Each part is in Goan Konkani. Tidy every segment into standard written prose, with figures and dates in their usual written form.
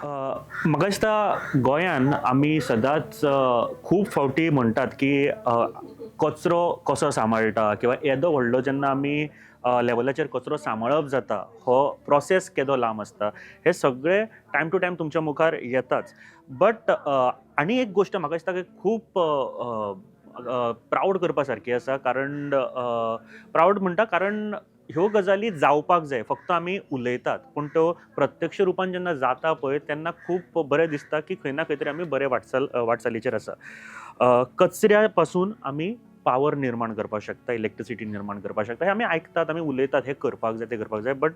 म्हाका दिसता गोंयान आमी सदांच खूब फावटी म्हणटात की कचरो कसो सांबाळटा किंवा येदो व्हडलो जेन्ना आमी लेवलाचेर कचरो सांबाळप जाता, हो प्रोसेस केदो लांब आसता, हे सगळे टायम टू टायम तुमच्या मुखार येताच. बट आनी एक गोश्ट म्हाका दिसता की खूब प्रावड करपा सारकी आसा, कारण प्रावड म्हणटा कारण ह्यो गजाली जावपाक जाय. फक्त आमी उलयतात, पूण त्यो प्रत्यक्ष रुपान जेन्ना जाता पळय, तेन्ना खूब बरें दिसता की खंय ना खंय तरी आमी बरे वाटचालीचेर आसा. कचऱ्या पासून आमी पावर निर्माण करपाक शकता, इलेक्ट्रिसिटी निर्माण करपाक शकता, हे आमी आयकतात, आमी उलयतात, हे करपाक जाय, ते करपाक जाय. बट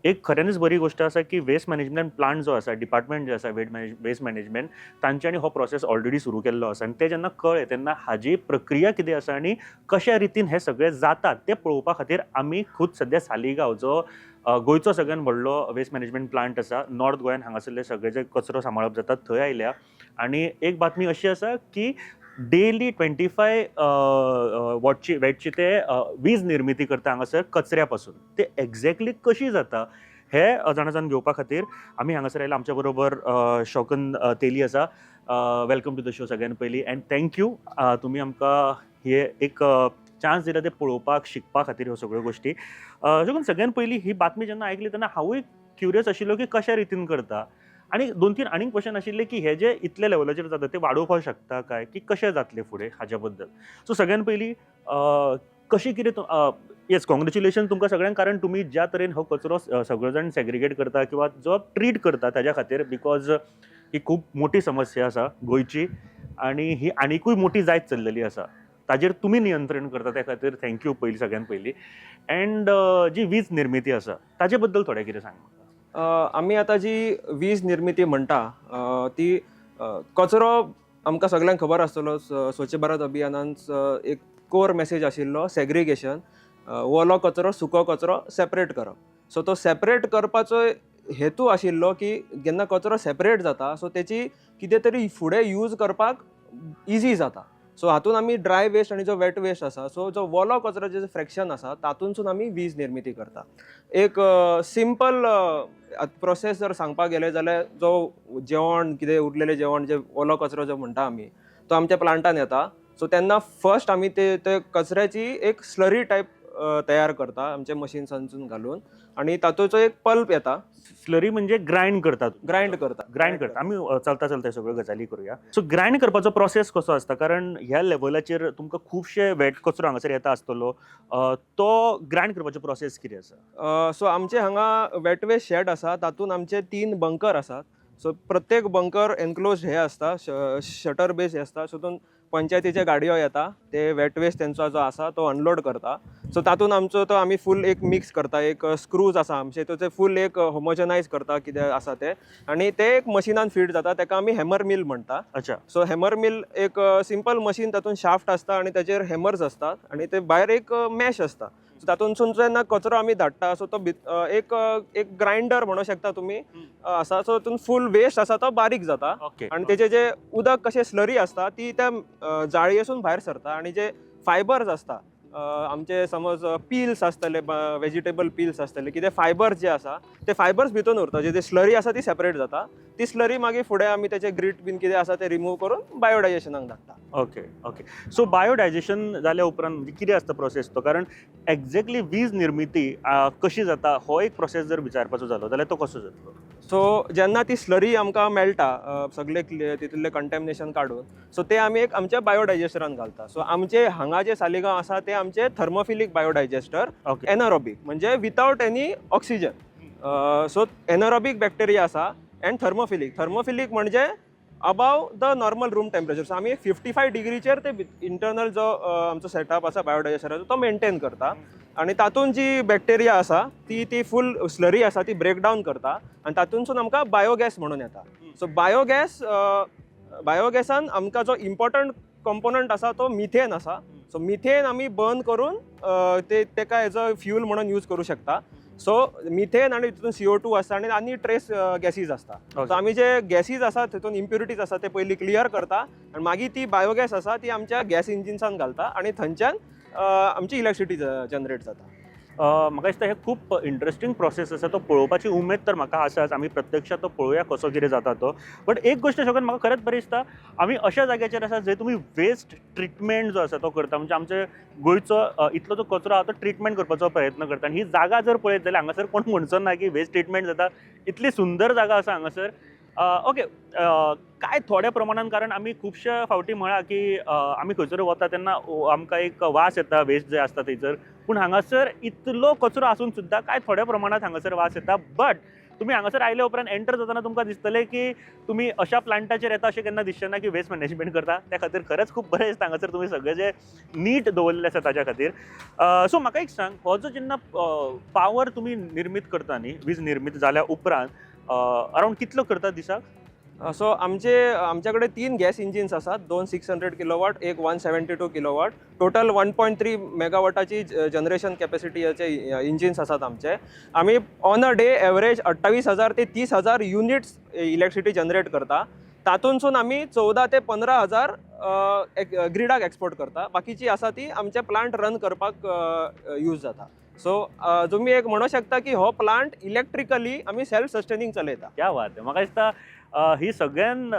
एक खऱ्यांनीच बरी गोश्ट आसा की वेस्ट मॅनेजमेंट प्लांट जो आसा, डिपार्टमेंट जे आसा वेस्ट मॅनेजमेंट, तांच्यांनी हो प्रोसेस ऑलरेडी सुरू केल्लो आसा. आनी ते जेन्ना कळ्ळें तेन्ना हाजी प्रक्रिया कितें आसा आनी कशा रितीन हे सगळे जातात ते पळोवपा खातीर आमी खूद सद्या सालिगांव, जो गोंयचो सगळ्यात व्हडलो वेस्ट मॅनेजमेंट प्लांट आसा, नॉर्थ गोंयान हांगासरले सगळे जे कचरो सांबाळप जाता थंय आयल्या. आनी एक बातमी अशी आसा की डेली 25 वॉटची वॅटची ते वीज निर्मिती करता हांगासर कचऱ्या पासून. ते एक्झॅक्टली कशी जाता हे जाणा जावन घेवपा खातीर आमी हांगासर आयला. आमच्या बरोबर शौकन तेली आसा. Welcome to the show सगळ्यान पयलीं अँड thank you, तुमी आमकां हे एक चान्स दिला ते पळोवपाक, शिकपा खातीर ह्यो सगळ्यो गोश्टी. शौकन, सगळ्यान पयलीं ही बातमी जेन्ना आयकली तेन्ना हांवूय क्युरियस आशिल्लो की कशा रितीन करता आनी दोन तीन आनीक क्वेश्चन आशिल्ले की हे जे इतले लेवलाचेर जाता ते वाडोवपाक शकता काय की कशें जातलें फुडें हाज्या बद्दल. सो सगळ्यान पयलीं कशी कितें, येस, कॉंग्रेच्युलेशन तुमकां सगळ्यांक, कारण तुमी ज्या तरेन हो कचरो सगळो जाण सेग्रिगेट करता किंवा जो ट्रीट करता ताज्या खातीर, because ही खूब मोठी समस्या आसा गोंयची आनी ही आनिकूय मोठी जायत चल्लेली आसा. ताजेर तुमी नियंत्रण करता त्या खातीर thank you पयलीं, सगळ्यान पयलीं. अँड जी वीज निर्मिती आसा ताजे बद्दल थोडें कितें सांग म्हाका. आमी आतां जी वीज निर्मिती म्हणटा ती कचरो आमकां सगल्यांक खबर आसतलो, स्वच्छ भारत अभियानान एक कोर मेसेज आशिल्लो सेग्रिगेशन, ओलो कचरो, सुको कचरो सेपरेट करप. सो तो सेपरेट करपाचो हेतू आशिल्लो की जेन्ना कचरो सेपरेट जाता, सो तेची कितें तरी फुडें यूज करपाक इजी जाता. सो हातून आमी ड्राय वेस्ट आनी जो वेट वेस्ट आसा, सो जो ओलो कचरो जे फ्रॅक्शन आसा तातूंतसून आमी वीज निर्मिती करता. एक सिंपल प्रोसेस जर सांगपाक गेले जाल्यार, जो जेवण कितें उरलेलें जेवण, जे ओलो कचरो जो म्हणटा आमी, तो आमच्या प्लांटान येता. सो तेन्ना फर्स्ट आमी ते कचऱ्याची एक स्लरी टायप तयार करता आमच्या मशीन्सांतून घालून आनी तातूचो एक पल्प येता. स्लरी म्हणजे ग्रायंड करतात? ग्रायंड करता. ग्रायंड करता. आमी चलता चलता सगळ्यो गजाली करूया. सो ग्रायंड करपाचो प्रोसेस कसो आसता? कारण ह्या लेवलाचेर तुमकां खुबशे वेट कचरो हांगासर येता आसतलो, तो ग्रायंड करपाचो प्रोसेस कितें आसा? सो आमचे हांगा वेट वेस्ट शेड आसा, तातूंत आमचे तीन बंकर आसात. सो प्रत्येक बंकर एनक्लोज्ड हे आसता, शटर बेस हे आसता. सो तातूंत पंचायतीचे गाडयो येता, ते वेट वेस्ट तेंचो जो आसा तो अनलोड करता. सो तातूंत आमचो तो आमी फूल एक मिक्स करता, एक स्क्रूज आसा आमचे, तो ते फूल एक होमोजनायज करता कितें आसा ते आनी ते एक मशिनान फीड जाता. ताका आमी हॅमर मिल म्हणटा. सो हॅमर मिल एक सिंपल मशीन, तातूंत शाफ्ट आसता आनी ताचेर हॅमर्स आसतात आनी ते भायर एक मॅश आसता. सो तातूंतसून जेन्ना कचरो आमी धाडटा, सो तो एक एक ग्रायंडर म्हणू शकता तुमी आसा. सो तातूंत फूल वेस्ट आसा तो बारीक जाता आनी तेजे जे उदक कशें स्लरी आसता ती त्या जाळयेसून भायर सरता आनी जे फायबर्स आसता आमचे, समज पिल्स आसतले, वेजिटेबल पिल्स आसतले, कितें फायबर्स जे आसा ते फायबर्स भितून उरता. जे स्लरी आसा ती सेपरेट जाता. ती स्लरी मागीर फुडें आमी तेचे ग्रीट बीन कितें आसा ते रिमूव करून बायोडायजेशनाक धाडटा. ओके ओके सो बायोडायजेशन जाल्या उपरांत म्हणजे कितें आसता प्रोसेस तो? कारण एक्झॅक्टली वीज निर्मिती कशी जाता हो एक प्रोसेस जर विचारपाचो जालो जाल्यार तो कसो जातलो? सो जेन्ना ती स्लरी आमकां मेळटा सगळे तितूंतलें कंटेमिनेशन काडून, सो ते आमी एक आमच्या बायोडायजेस्टरान घालता. सो आमचे हांगा जे सालिगांव आसा ते आमचे थर्मोफिलीक बायोडायजेस्टर. एनरोबीक म्हणजे without any oxygen. So anaerobic bacteria आसा अँड थर्मोफिलीक. थर्मोफिलीक म्हणजे above the normal room temperature. So आमी 55 डिग्रीचेर ते इंटरनल जो आमचो सेटअप आसा बायोडायजेस्टराचो तो मेंटेन करता आनी तातूंत जी बॅक्टेरिया आसा ती ती फूल स्लरी आसा ती ब्रेक डावन करता आनी तातूंतसून आमकां बायोगॅस म्हणून येता. सो बायोगॅस, बायोगॅसान आमकां जो इम्पॉर्टंट कंपोनंट आसा तो मिथेन आसा. सो मिथेन आमी बर्न करून ते तेका एज अ फ्युल म्हणून यूज करूं शकता. सो मिथेन आनी तितून CO2 आसता आनी आनी ट्रेस गॅसीज आसता. सो आमी जे गॅसीज आसा, तितून इम्प्युरिटीज आसा, ते पयलीं क्लियर करता आनी मागीर ती बायोगॅस आसा ती आमच्या गॅस इंजिन्सान घालता आनी थंयच्यान आमची इलेक्ट्रिसिटी जनरेट जाता. म्हाका दिसता हे खूब इंट्रस्टींग प्रोसेस आसा. तो पळोवपाची उमेद तर म्हाका आसाच. आमी प्रत्यक्षात तो पळोवया कसो कितें जाता तो. बट एक गोश्ट शोकन, म्हाका खरेंच बरें दिसता, आमी अशा जाग्याचेर आसा जंय तुमी वेस्ट ट्रिटमेंट जो आसा तो करता. म्हणजे आमचे गोंयचो इतलो जो कचरो आहा तो ट्रिटमेंट करपाचो प्रयत्न करता. आनी ही जागा जर पळयत जाल्यार हांगासर कोण म्हणचो ना की वेस्ट ट्रिटमेंट जाता. इतली सुंदर जागा आसा हांगासर. ओके, काय थोड्या प्रमाणान, कारण आमी खुबशे फावटी म्हळां की आमी खंयसर वता तेन्ना आमकां एक वास येता वेस्ट जे आसता थंयसर. पूण हांगासर इतलो कचरो आसून सुद्दां काय थोड्या प्रमाणात हांगासर वास येता. बट तुमी हांगासर आयले उपरांत एंटर जातना तुमकां दिसतलें की तुमी अशा प्लांटाचेर येता अशें केन्ना दिसचें ना की वेस्ट मॅनेजमेंट करता. त्या खातीर खरेंच खूब बरें दिसता हांगासर तुमी सगळें जें नीट दवरलेलें आसा ताच्या खातीर. सो म्हाका एक सांग, हो जो जेन्ना पावर तुमी निर्मीत करता न्ही, वीज निर्मीत जाल्या उपरांत अरावंड कितलो करता दिसाक? सो आमचे कडेन तीन गॅस इंजिन्स आसात, दोन 600 किलोवॉट, एक 172 kilowatt. Total 1.3 मेगावॉटाची जनरेशन कॅपॅसिटीचे इंजिन्स आसात आमचे. आमी ऑन अ डे एवरेज 28,000 ते 30,000 युनिट्स इलेक्ट्रिसिटी जनरेट करता. तातूंतसून आमी 14 ते 15 हजार ग्रिडाक एक्सपोर्ट करता. बाकीची आसा ती आमचे प्लांट रन करपाक यूज जाता. सो तुमी एक म्हणू शकता की हो प्लांट इलेक्ट्रिकली आमी सेल्फ सस्टेनिंग चलयता. क्या बात आहे! म्हाका दिसता ही सगळ्यान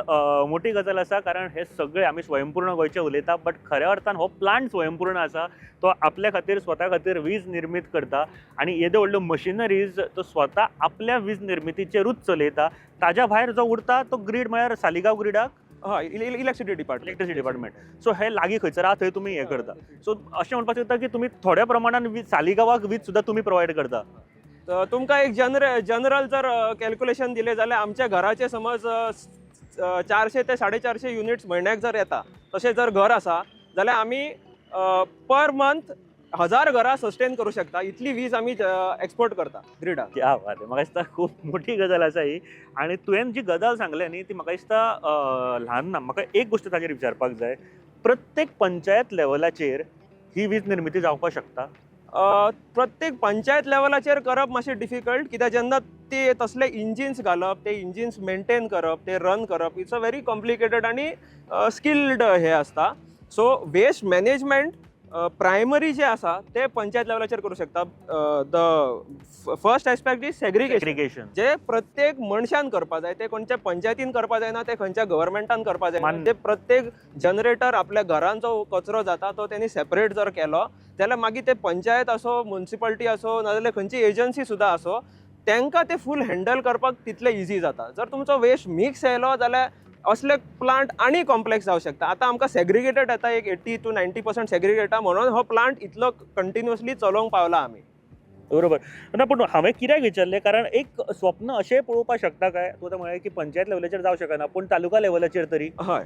मोठी गजाल आसा, कारण हे सगळे आमी स्वयंपूर्ण गोंयचे उलयता, बट खऱ्या अर्थान हो प्लांट स्वयंपूर्ण आसा. तो आपल्या खातीर, स्वता खातीर वीज निर्मीत करता आनी येद्यो व्हडल्यो मशिनरीज तो स्वता आपल्या वीज निर्मितीचेरूच चलयता. ताज्या भायर जो उरता तो ग्रीड म्हळ्यार सालिगांव ग्रिडाक. हय, electricity department. Electricity department. So हे लागीं खंयसर आहा थंय तुमी हें करता. सो अशें म्हणपाक शकता की तुमी थोड्या प्रमाणान वीज, सालिगांवाक वीज सुद्दां तुमी प्रोवायड करता. तर तुमकां एक जनरल जर कॅल्क्युलेशन दिलें जाल्यार आमच्या घराचे समज 400 ते 450 युनिट्स म्हयन्याक जर येता, तशें जर घर आसा जाल्यार आमी पर मंथ 1000 घरां सस्टेन करूं शकता. इतली वीज आमी एक्सपोर्ट करता ग्रिडाक. क्या बात आहे! म्हाका दिसता खूब मोठी गजाल आसा ही. आनी तुवें जी गजाल सांगल्या न्ही ती म्हाका दिसता ल्हान ना. म्हाका एक गोश्ट ताजेर विचारपाक जाय, प्रत्येक पंचायत लेवलाचेर ही वीज निर्मिती जावपाक शकता? प्रत्येक पंचायत लेवलाचेर करप मातशें डिफिकल्ट, कित्याक जेन्ना ते तसले इंजिन्स घालप, ते इंजिन्स मेंटेन करप, ते रन करप, it's a very complicated आनी स्किल्ड हे आसता. सो वेस्ट मॅनेजमेंट प्रायमरी जे आसा ते पंचायत लेवलाचेर करूं शकता. The first aspect is segregation. Segregation. जे प्रत्येक मनशान करपा जाय, ते खंयच्या पंचायतीन करपा जायना, ते खंयच्या गव्हर्मेंटान करपा जायना. मान्य. ते प्रत्येक जनरेटर आपल्या घरान जो कचरो जाता तो त्यांनी सेपरेट जर केलो जाल्यार मागीर ते पंचायत असो, मुन्सिपालिटी असो, नाजाल्यार खंयची एजन्सी सुद्दां असो, तांकां ते फूल हँडल करपाक तितलें इजी जाता. जर तुमचो वेस्ट मिक्स येयलो जाल्यार असले प्लांट आनी कॉम्प्लेक्स जावं शकता. आतां आमकां सेग्रिगेटेड येता, एक 80 to 90% segregate, म्हणून हो प्लांट इतलो कंटिन्युअसली चलोवंक पावला आमी. बरोबर ना? पूण हांवें कित्याक विचारलें, कारण एक स्वप्न अशें पळोवपाक शकता काय, तूं आतां म्हळें की पंचायत लेवलाचेर जावं शकना, पूण तालुका लेवलाचेर तरी? हय,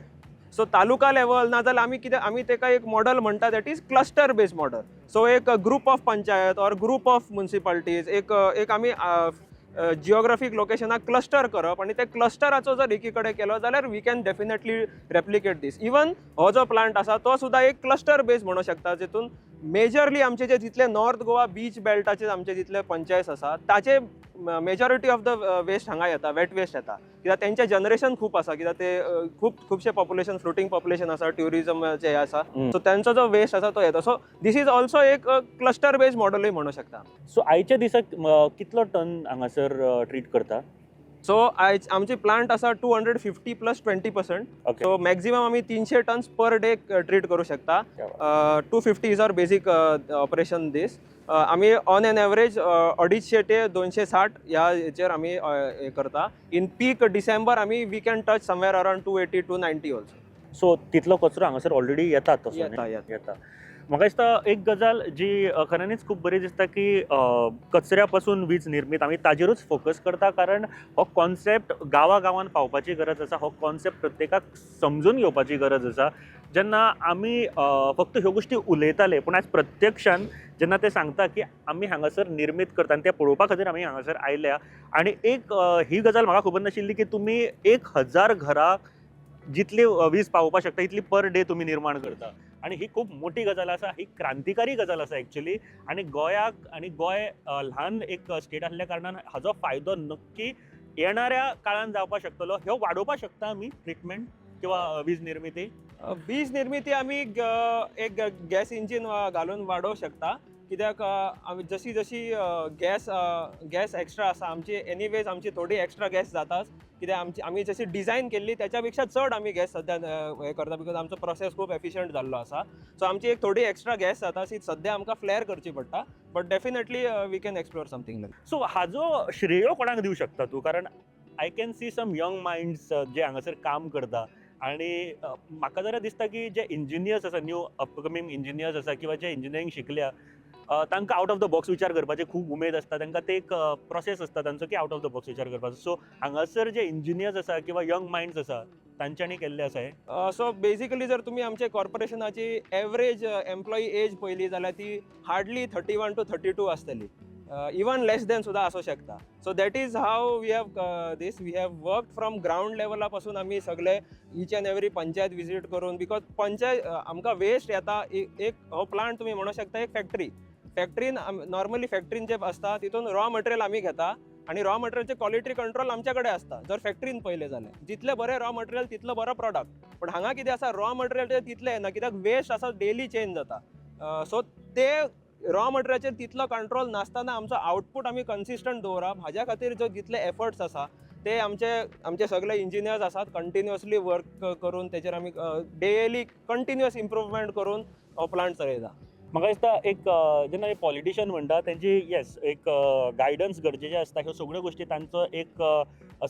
सो तालुका लेवल ना जाल्यार आमी कितें, आमी तेका एक मॉडल म्हणटा, that is cluster based model. So एक group of panchayat or group of municipalities, एक एक आमी जिओग्राफीक लोकेशनाक क्लस्टर करप आनी ते क्लस्टराचो जर एकी कडेन केलो जाल्यार we can definitely replicate this. Even हो जो प्लांट आसा तो सुद्दां एक क्लस्टर बेज म्हणू शकता, जितून मेजरली आमचे जे जितले नॉर्थ गोवा बीच बेल्टाचे आमचे जितले पंचायत आसा ताचे मेजॉरिटी ऑफ the waste हांगा येता, वेट वेस्ट येता, कित्याक तेंचें जनरेशन खूब आसा, कित्याक ते खूब खुबशे पॉप्युलेशन, फ्लोटींग पॉप्युलेशन आसा, ट्युरिजमाचे हे आसा. सो तेंचो जो वेस्ट आसा तो येता. सो this is also एक क्लस्टर बेस्ड मॉडलूय म्हणू शकता. सो आयच्या दिसाक कितलो टन हांगासर ट्रीट करता? सो आयज आमची प्लांट आसा 250 plus 20%. So maximum आमी 300 टन्स पर डे ट्रीट करू शकता. 250 is our basic operation दीस. आमी ऑन एन एवरेज 250 ते 260 ह्या हेचेर आमी हे करता. इन पीक डिसेंबर आमी we can touch somewhere around 280, 290 also. So तितलो कचरो हांगासर ऑलरेडी येता तसो न्ही? येता, येता. येता. म्हाका दिसता एक गजाल जी खऱ्यांनीच खूब बरी दिसता की कचऱ्या पासून वीज निर्मीत, आमी ताजेरूच फोकस करता, कारण हो कॉन्सेप्ट गांवा गांवान पावपाची गरज आसा. हो कॉन्सेप्ट प्रत्येकाक समजून घेवपाची गरज आसा. जेन्ना आमी फक्त ह्यो गोश्टी उलयताले, पूण आयज प्रत्यक्षान जेन्ना ते सांगता की आमी हांगासर निर्मीत करता आनी तें पळोवपा खातीर आमी हांगासर आयल्या. आनी एक ही गजाल म्हाका खबर नाशिल्ली की तुमी 1000 घरां जितली वीज पावोवपाक शकता इतली पर डे तुमी निर्माण करता. आनी ही खूब मोठी गजाल आसा, ही क्रांतिकारी गजाल आसा एक्चुली. आनी गोंयाक आनी गोंय ल्हान एक स्टेट आसल्या कारणान हाजो फायदो नक्की येणाऱ्या काळान जावपाक शकतलो. ह्यो वाडोवपाक शकता आमी ट्रिटमेंट किंवा वीज निर्मिती? वीज निर्मिती आमी एक गॅस इंजीन घालून वाडोवंक शकता. कित्याक आमी जशी जशी गॅस गॅस एक्स्ट्रा आसा आमची, एनीवेज आमची थोडी एक्स्ट्रा गॅस जाताच, कित्याक आमची आमी जशी डिझायन केल्ली त्याच्या पेक्षा चड आमी गॅस सद्या हें करता, because आमचो प्रोसेस खूब एफिशंट जाल्लो आसा. सो आमची एक थोडी एक्स्ट्रा गॅस जाता ती सद्या आमकां फ्लॅर करची पडटा, but definitely we can explore something like. So हाजो श्रेय कोणाक दिवं शकता तूं? कारण I can see some young minds जे हांगासर काम करता आणि म्हाका जरा दिसता की जे इंजिनियर्स आसा, न्यू अपकमींग इंजिनियर्स आसा किंवा जे इंजिनियरींग शिकल्या, तांकां आवट ऑफ the box विचार करपाची खूब उमेद आसता. तांकां ते एक प्रोसेस आसता तांचो की आवट ऑफ the box विचार करपाचो. सो हांगासर जे इंजिनियर्स आसा किंवा यंग मायंड्स आसा, तांच्यांनी केल्ले आसा हे? सो बेजिकली जर तुमी आमचे कॉर्पोरेशनाची एवरेज एम्प्लॉई एज पळयली जाल्यार ती hardly 31 to 32 आसतली, इवन लेस देन सुद्दां आसूं शकता. So that is how we have this we have work from ground लेवला पासून. आमी सगळे each and every panchayat visit करून, because panchayat आमकां वेस्ट येता. एक हो प्लांट तुमी म्हणूंक शकता एक फॅक्टरी. फॅक्टरीन नॉर्मली फॅक्टरीन जे आसता तितून रॉ मटेरियल आमी घेता आनी रॉ मटेरियलचे क्वॉलिटी कंट्रोल आमच्या कडेन आसता. जर फॅक्टरीन पळयलें जाल्यार जितलें बरें रॉ मटेरियल तितलो बरो प्रॉडक्ट. पण हांगा कितें आसा, रॉ मटेरियल ते तितलें येना, कित्याक वेस्ट आसा डेली चेंज जाता. सो ते रॉ मटेरियलाचेर तितलो कंट्रोल नासतना आमचो आउटपूट आमी कन्सिस्टंट दवरप, हाज्या खातीर जो जितले एफर्ट्स आसा ते आमचे आमचे सगळे इंजिनियर्स आसात, कंटिन्युअसली वर्क करून तेचेर आमी डेली कंटिन्युअस इम्प्रुवमेंट करून हो प्लांट चलयता. म्हाका दिसता एक जेन्ना पॉलिटिशियन म्हणटा तेंची, येस, एक गायडन्स गरजेचें आसता, ह्यो सगळ्यो गोश्टी तांचो एक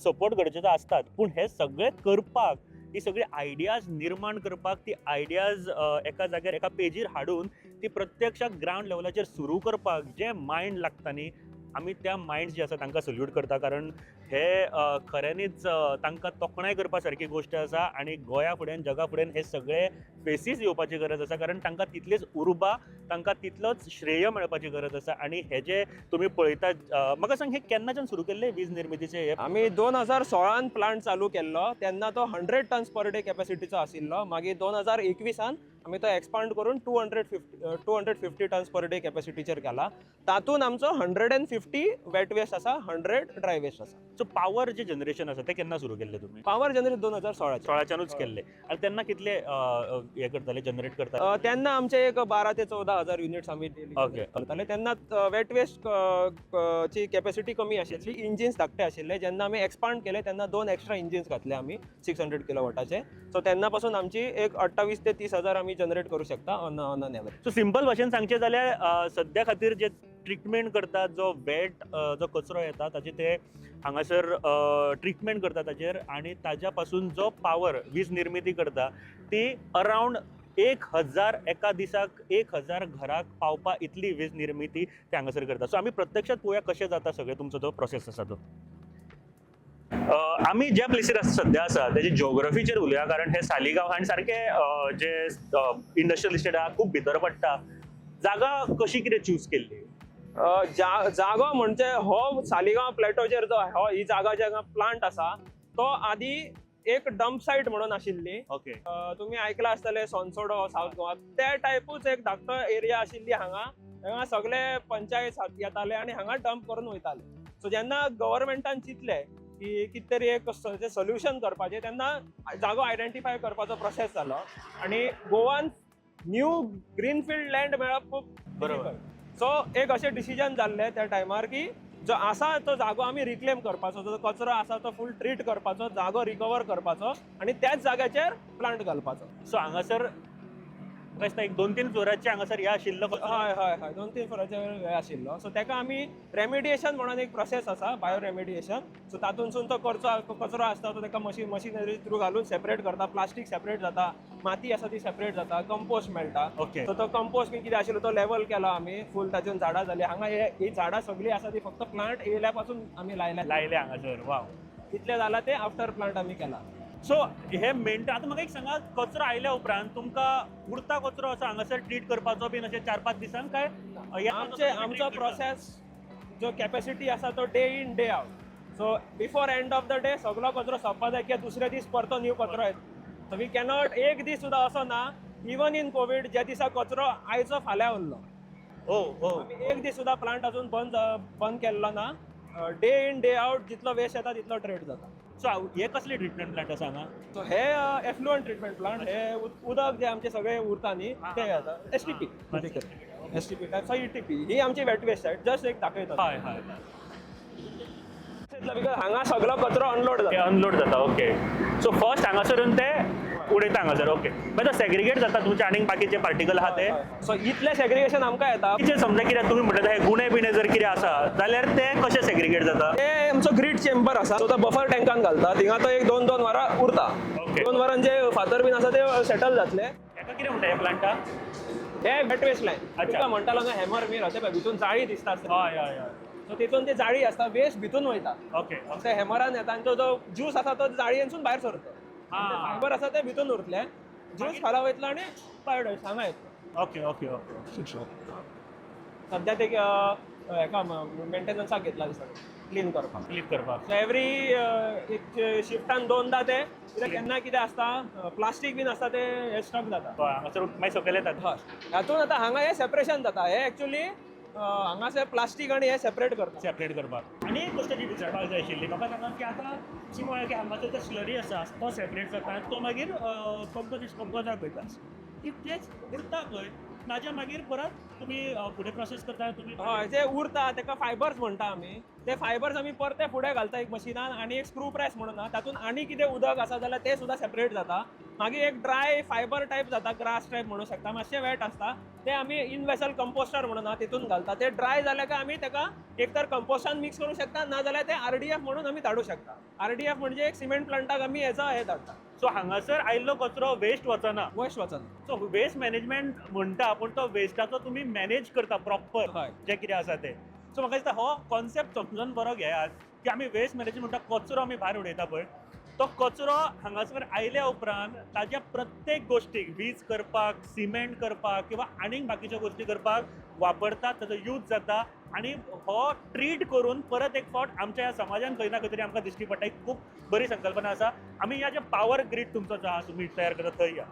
सपोर्ट गरजेचो आसतात, पूण हे सगळें करपाक, ही सगळी आयडियाज निर्माण करपाक, ती आयडियाज एका जाग्यार एका पेजीर हाडून ती प्रत्यक्षात ग्रावंड लेवलाचेर सुरू करपाक जें मायंड लागता न्ही, आमी त्या मायंड्स जे आसा तांकां सल्यूट करता, कारण हे खऱ्यांनीच तांकां तोखणाय करपा सारकी गोश्ट आसा. आनी गोंया फुड्यान, जगा फुड्यान हे सगळे फेसीस येवपाची गरज आसा, कारण तांकां तितलीच उर्बा, तांकां तितलोच श्रेय मेळपाची गरज आसा. आनी हे जे तुमी पळयतात, म्हाका सांग, हे केन्नाच्यान सुरू केल्ले वीज निर्मितीचे हे? आमी 2016न प्लांट चालू केल्लो तेन्ना तो 100 टन्स पर डे कॅपॅसिटीचो आशिल्लो. मागीर 2021न आमी तो एक्सपांड करून 250 tons per day कॅपॅसिटीचेर केला. तातूंत आमचो 150 वेट वेस्ट आसा, 100 ड्राय वेस्ट आसा. सो पावर जे जनरेशन आसा ते केन्ना सुरू केल्ले तुमी? Power generate 2016चे. 16च्यानूच केल्ले. आनी तेन्ना कितले हे करताले, जनरेट करताले? तेन्ना आमचे एक 12 ते 14 हजार युनिट्स आमी daily करताले. तेन्ना वेट वेस्ट ची कॅपॅसिटी कमी आशिल्ली, इंजिन्स धाकटे आशिल्ले. जेन्ना आमी एक्सपांड केले तेन्ना दोन एक्स्ट्रा इंजिन्स घातले आमी 600 किलो वॉटाचे. सो तेन्ना पासून आमची एक 28 ते 30 हजार आमी जनरेट करूं शकता on an average. So simple भाशेन सांगचें जाल्यार सद्या खातीर जे ट्रिटमेंट करतात, जो वेट जो कचरो येता ताचे ते हांगासर ट्रिटमेंट करता ताचेर आनी ताज्या पासून जो पावर वीज निर्मिती करता ती अरावंड 1000, एका दिसाक 1000 घराक पावपा इतली वीज निर्मिती ते हांगासर करता. सो आमी प्रत्यक्षात पळोवया कशें जाता सगळें तुमचो जो प्रोसेस आसा तो. आमी ज्या प्लेसीर सद्या आसा तेजे जिओग्राफीचेर उलोवया, कारण हे सालिगांव आनी सारकें जे इंडस्ट्रियल इस्टेट आहा खूब भितर पडटा. जागा कशी कितें चूज केल्ली? जागो म्हणजे हो सालिगांव प्लेटोचेर जो हो ही जागा ज्या प्लांट आसा तो आदी एक डंप सायट म्हणून आशिल्ली. तुम्ही ऐकला आसतले सोनसोडो सावथ गोवा, त्या टायपूच एक धाकटो एरिया आशिल्ली हांगा. हांगा सगळे पंचायत येताले आनी हांगा डंप करून वयताले. सो जेन्ना गव्हर्मेंटान चिंतलें की कितें तरी एक सोल्युशन करपाचें, तेन्ना जागो आयडेंटिफाय करपाचो प्रोसेस जालो आनी गोवान न्यू ग्रीनफिल्ड लँड मेळप खूब सो एक अशें डिसिजन जाल्लें त्या टायमार की जो आसा तो जागो आमी रिक्लेम करपाचो, जो कचरो आसा तो फूल ट्रीट करपाचो, जागो रिकवर करपाचो आनी त्याच जाग्याचेर प्लांट घालपाचो. सो हांगासर म्हाका दिसता एक दोन तीन फ्लोराचे हांगासर हे आशिल्लो कचरो. हय हय हय, दोन तीन फ्लोराचेर हे आशिल्लो. सो ताका आमी रेमिडिएशन म्हणून एक प्रोसेस आसा, बायो रेमिडिएशन. सो तातूंतसून तो करचो कचरो आसता तो ताका मशिनरी थ्रू घालून सेपरेट करता. प्लास्टीक सेपरेट जाता, माती आसा ती सेपरेट जाता, कंपोस्ट मेळटा. सो तो कंपोस्ट बी कितें आशिल्लो तो लेवल केलो आमी फूल, तातूंत झाडां जाली. हांगा ही झाडां सगळीं आसा ती फक्त प्लांट येयल्या पासून आमी लायल्या. लायले हांगासर, वाव. इतलें जालां तें आफ्टर प्लांट आमी केला. सो हे मेंटेन, आतां म्हाका एक सांगा, कचरो आयल्या उपरांत तुमकां उरता कचरो असो हांगासर ट्रीट करपाचो बीन अशें 4-5 दिसांक काय ह्या आमचे आमचो प्रोसेस जो कॅपॅसिटी आसा तो day in day out. So before end of the day सगलो कचरो सोंपपा जाय, कित्याक दुसऱ्या दीस परतो न्यू कचरो येता. सो we cannot, एक दीस सुद्दां असो ना, इवन इन कोवीड, ज्या दिसा कचरो आयचो फाल्यां उरलो. हो हो आमी एक दीस सुद्दां प्लांट अजून बंद बंद केल्लो ना. डे इन डे आउट जितलो वेस्ट येता तितलो ट्रीट जाता. सो हे कसले ट्रिटमेंट प्लांट आसा हांगा? सो हे एफ्लुअंट ट्रिटमेंट प्लांट. हे उदक जे आमचे सगळे उरता न्ही ते जाता STP. STP type, so ETP ही आमची वेट वेस्ट सायट. जस्ट एक दाखयता. हय हय because हांगा सगळो कचरो अनलोड ते जाता. अनलोड जाता. ओके, सो फर्स्ट हांगासरून ते उडयता हांगासर. ओके, मागीर तो सेग्रिगेट जाता तुमचे आनीक बाकीचे पार्टिकल आहा ते. सो इतलें सेग्रिगेशन आमकां येता. बाकीचे समजा कितें तुमी म्हणटा, हे गुणे बिणे जर कितें आसा जाल्यार ते कशे सेग्रिगेट जाता? ते आमचो ग्रीड चेंबर आसा, सो तो बफर टँकान घालता. थिंगा तो एक दोन दोन वरां उरता. 2 वरां जे फातर बीन आसा ते सेटल जातले. हेका कितें म्हणटा, ह्या प्लांटाक? हे वेट वेस्ट लायन. तुका म्हणटालो न्हू हॅमर मिल, अशें पळय भितून जाळी दिसता. हय हय हय सो तितून ती जाळी आसता, वेस्ट भितून वयता. ते हॅमरान येता आनी तो जो ज्यूस आसा तो जाळयेनसून भायर सरता. फायबर आसा ते भितून उरतले, ज्यूस खाला वयतलो आनी बायोडायजेस्ट हांगा येतलो. ओके ओके ओके सद्या ते हेका मेंटेनन्साक घेतला दिसता, क्लीन करपाक. क्लिक करपाक. सो एवरी एक शिफ्टान दोनदा ते, कित्याक केन्ना कितें आसता, प्लास्टीक बीन आसता, ते हे स्टक जाता. हय, हांगासर मागीर सकयल येतात. हय, हातून आतां हांगा हे सेपरेशन जाता. हे एक्चुली हांगासर प्लास्टीक आनी हे सेपरेट करता. सेपरेट करपाक. आनी एक गोश्ट जी विचारपाक जाय आशिल्ली, म्हाका सांगा की आतां ती म्हळ्यार की हांगासर जो स्लरी आसा तो सेपरेट जाता आनी तो मागीर कंपोजाक वयता. इतलेंच उरता पळय, ताच्या मागीर परत तुमी फुडें प्रोसेस करता तुमी? हय, जे उरता ताका फायबर्स म्हणटा आमी. ते फायबर्स आमी परते फुडें घालता एक मशिनान आनी एक स्क्रू प्रेस म्हणून आहा, तातूंत आनी कितें उदक आसा जाल्यार तें सुद्दां सेपरेट जाता. मागीर एक ड्राय फायबर टायप जाता, ग्रास टायप म्हणूं शकता, मातशें वेट आसता. ते आमी इन वेसल कंपोस्टर म्हणून आहा, तितून घालता. ते ड्राय जाले काय आमी ताका एक तर कंपोस्टान मिक्स करूं शकता, ना जाल्यार ते आरडीएफ म्हणून आमी धाडूं शकता. आरडीएफ म्हणजे एक सिमेंट प्लांटाक आमी हेचो हे धाडटा. सो हांगासर आयिल्लो कचरो वेस्ट वचना. वेस्ट वचना. सो वेस्ट मॅनेजमेंट म्हणटा, पूण तो वेस्टाचो तुमी मॅनेज करता प्रॉपर जें कितें आसा तें. सो म्हाका दिसता हो कॉन्सेप्ट समजून बरो घेयात की आमी वेस्ट मॅनेजमेंट म्हणटा, कचरो आमी भायर उडयता पळय, तो कचरो हांगासर आयल्या उपरांत ताज्या प्रत्येक गोश्टीक, वीज करपाक, सिमेंट करपाक किंवा आनीक बाकीच्यो गोश्टी करपाक वापरतात, ताजो यूज जाता आनी हो ट्रीट करून परत एक फावट आमच्या ह्या समाजान खंय ना खंय तरी आमकां दिश्टी पडटा. एक खूब बरी संकल्पना आसा. आमी ह्या जे पावर ग्रीड तुमचो जो आहा, तुमी तयार करता थंय या.